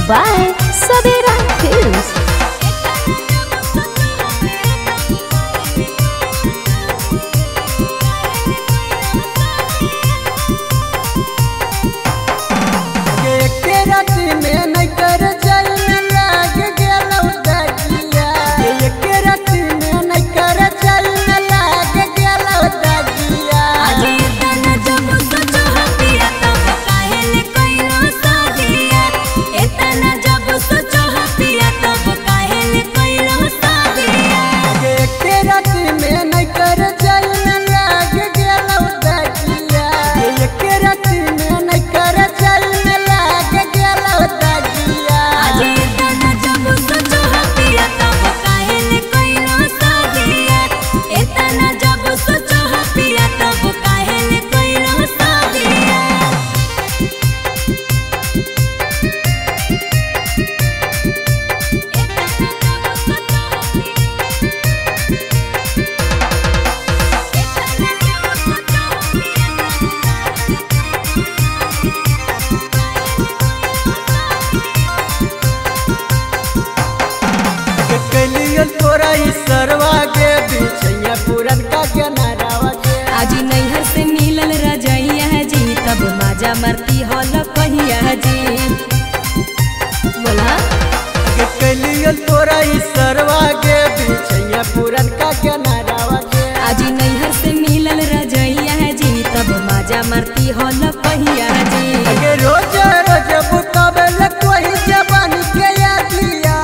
by Savera Films. आज नैहर से मिलल रजैया जी तब माजा मरती हल कहिया जी। बोला तोरा सरवा के बिछैया पुरनका के नारावा के। आज नैहर से मिलल रजैया जी तब माजा मरती हल कहिया जी। रोज रोज बुतबल कोई जवानी के यादिया,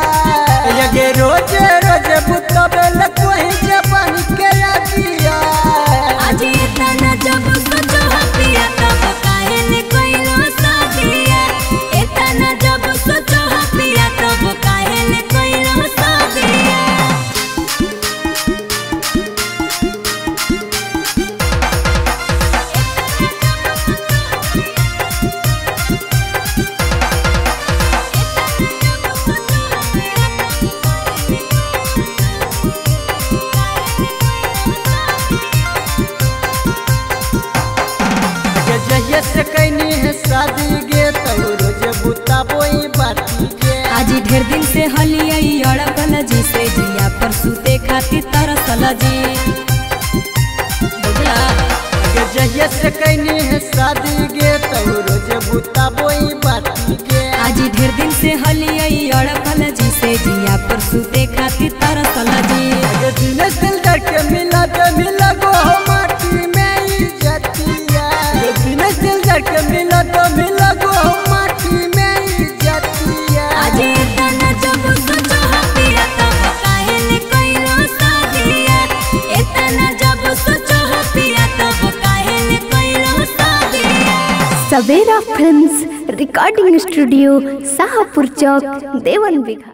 रोज रोज बुतबल कोई जवानी के यादिया। आज इतना जब सोचो पिया तब काहे ले कइलो सादिया, इतना जब सोचो पिया तब काहे ले कइलो सादिया। जहिया से कैनी है शादी गे तब रोज बुता बोई बाती गे। आज ढेर दिन से हलियाई अड़कल जी से जिया पर सुते खातिर तरसल जी। बुझला जहिया से कैनी है शादी गे तब रोज बुता बोई बाती गे। आज ढेर दिन से हलियाई अड़कल जी से जिया पर सुते खातिर तरसल जी। दिनेश दिलदार के मिला दे मिला गो माटी में इज्जतिया, दिनेश दिलदार के मिला दे मिला गो माटी में इज्जतिया। आज इतना जब सोचो पिया तब काहे ले कइलो सादिया, इतना जब सोचो पिया तब काहे ले कइलो Sadia. Savera films recording studio, Shahpur Chowk, Devan Bigha.